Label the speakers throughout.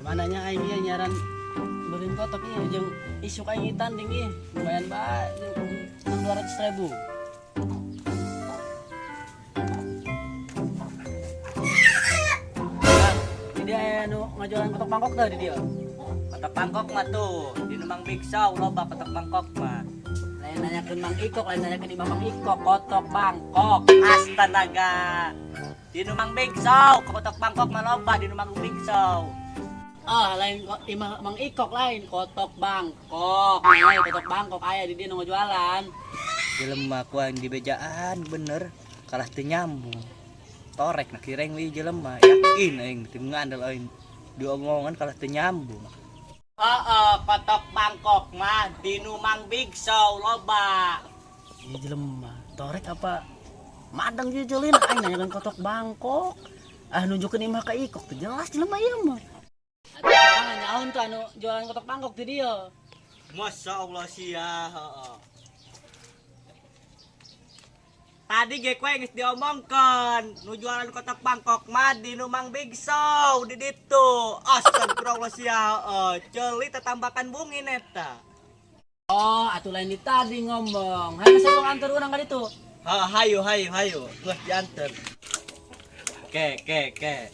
Speaker 1: Mananya aing ieu nyaran beureun kotok ieu jeung isuk aing tanding ieu. Lumayan bae jeung 200 ribu. Bang, di dia aya nu ngajualan kotok mangkok teh di dia.
Speaker 2: Kotok mangkok mah tuh, di Mang Big Show loba kotok mangkok mah.
Speaker 1: Lain nanyakeun Mang Ikok, lain nanyakeun imah Mang Ikok, kotok mangkok.
Speaker 2: Astaga. Di Mang Big Show, kotok mangkok mah loba di Mang Big Show.
Speaker 1: Ah, lain imah Mang Ikok lain kotok Bangkok. Lain kotok Bangkok aya di dia nu ngajualan.
Speaker 2: Jelema ku aing dibejaan bener, kalah teu nyambung. Torek nak kireng we jelema, yakin aing teu ngandel aing. Diomongan kalah teu nyambung. Heeh, kotok mangkok mah di Mang Big Show loba.
Speaker 1: Ieu jelema, torek apa? Madang ieu jelin aing nanyakeun kotok Bangkok. Ah, nunjukeun imah ka Ikok teu jelas jelema ieu mah. Atuh sorangan nyaon tuh anu jualan kotok Bangkok di dia.
Speaker 2: Masya Allah sia, heeh. Tadi ge kowe geus diomongkeun, nu jualan kotok Bangkok mah di nu Mang Big Show di ditu. Astagfirullah sia, heeh. Ceuli tetambakan bungin eta.
Speaker 1: Oh, atuh lain di tadi ngomong. Hayu saya mau antar urang ka ditu.
Speaker 2: Ha, hayu hayu hayu, geus diantar. Ke ke ke.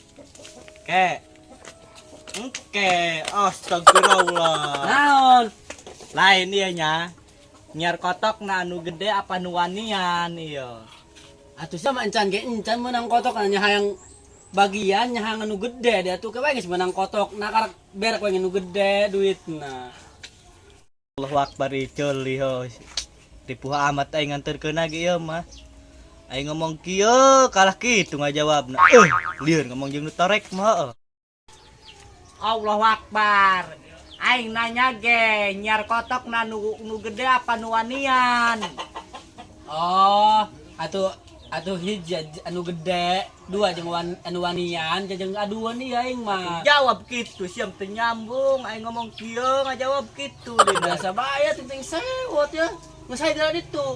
Speaker 2: Ke. Oke, astagfirullah.
Speaker 1: Naon?
Speaker 2: Lain ieu nya. Nyiar kotok na anu gede apa nu wanian ieu.
Speaker 1: Atuh sama encan ge encan menang kotok nya hayang bagian nya hayang anu gede dia tuh kewe geus menang kotok nah karek berek we nu gede duitna.
Speaker 2: Allahu akbar ieu ceuli ho. Ripuh amat aing nganterkeun ge ieu mah. Aing ngomong kieu kalah kitu ngajawabna. Lieur ngomong jeung nu torek mah heuh. Allahu akbar. Aing nanya ge nyiar kotok na nu gede apa nu wanian.
Speaker 1: Oh, atuh atuh hiji anu gede, dua jeung anu wanian, jeung aduan ieu aing mah.
Speaker 2: Jawab kitu siam teu nyambung aing ngomong kieu ngajawab kitu dina.
Speaker 1: Biasa bae ting sewot ya. Geus hae jalan itu.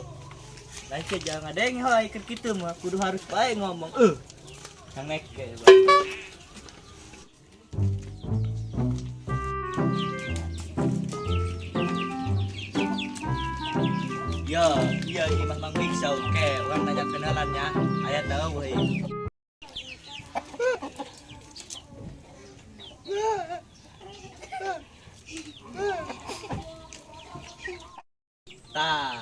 Speaker 2: Lain sia jangan ngadeng heuh keur kitu mah kudu harus bae ngomong. Nangek ge. Yo, iya imah Mang Big Show ke, urang nanya kenalannya, aya tahu we. Tah,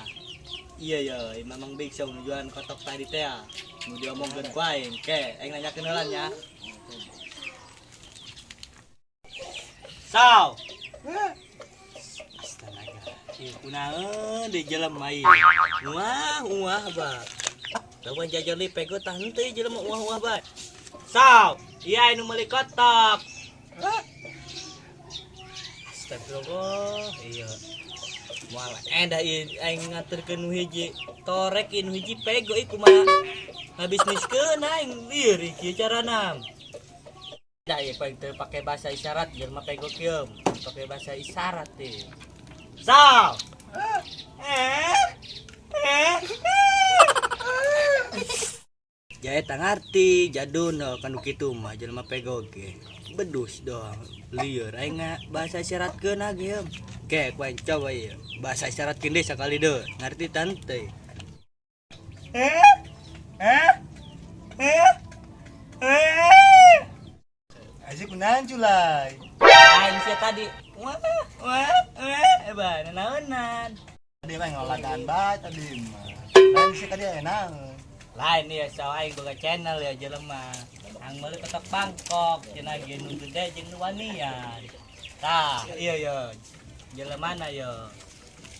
Speaker 2: iya ya, imah Mang Big Show nu jualan kotok tadi teh ya. Nu diomongkeun ku aing, ke, aing nanya kenalannya. Saw. Astaga. Ieu kunaon di jelema ieu. Wah, wah ba. Lawan jajan li pego tah henteu ieu jelema wah wah ba. Saw, iya anu meuli kotok. Astagfirullah, iya. Moal endah ieu aing nganterkeun nu hiji torek ieu nu hiji pego ieu kumaha ngabisniskeun aing lieur ieu carana. Dah ieu paling teu pake bahasa isyarat jelema pego kieu, pake bahasa isyarat teh. Saw. Jae tak ngarti jadun kanu kitu mah jelema pego ge. Bedus doang lieur aing bahasa isyaratkeun ge. Ke ku aing coba ieu. Bahasa isyaratkeun deui sakali deui. Ngarti tante.
Speaker 3: Aja kunaon culai.
Speaker 2: Aing sia tadi. Wah, wah, wah, ba naonan.
Speaker 3: Tadi mah ngolagaan bae tadi mah. Lain sih tadi enak.
Speaker 2: Lain ya saw aing boga channel ya jelema. Ang meuli kotok Bangkok cenah ge nu gede jeung nu wanian. Tah, iya ya. Jelemana ya.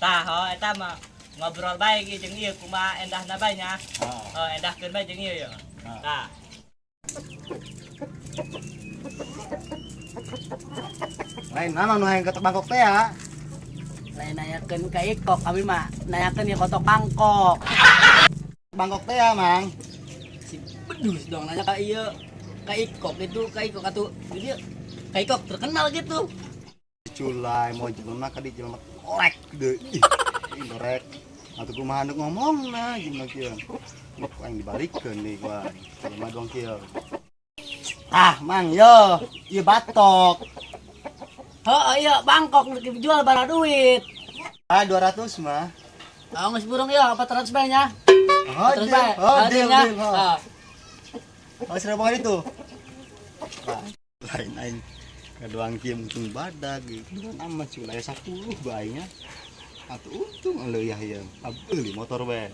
Speaker 2: Tah, ho eta mah ngobrol bae ge jeung ieu kumaha endahna bae nya. Oh, endahkeun bae jeung ieu ya. Tah.
Speaker 3: Lain nama nu hayang kotok Bangkok teh ya.
Speaker 1: Lain nanyakeun ka Ikok, kami mah nanyakeun ya kotok Bangkok.
Speaker 3: Bangkok teh ya, Mang.
Speaker 1: Si bedus dong nanya ka ieu, ka Ikok itu, ka Ikok atuh. Jadi ka Ikok terkenal gitu.
Speaker 3: Culai mau jelema ka di jelema korek deui. Ih, korek. Atuh kumaha nu ngomongna gimana kieu. Ku aing dibalikeun deui ku aing. Jelema doang kieu. Ah, Mang, yo, ieu batok.
Speaker 1: Oh iya, Bangkok dijual bara duit.
Speaker 3: Ah, 200 mah.
Speaker 1: Oh, geus burung ya, 400 bae nya.
Speaker 3: Oh,
Speaker 1: 400
Speaker 3: deal.
Speaker 1: bae.
Speaker 3: Oh, deal,
Speaker 1: nya.
Speaker 3: deal. Oh.
Speaker 1: Ah.
Speaker 3: Oh, seribu banget itu. Ah, lain aing. Kaduang kieu untung badag gitu. Kan amat sih wilayah 10 bae nya. Atuh untung leuh ya. Beli motor bae.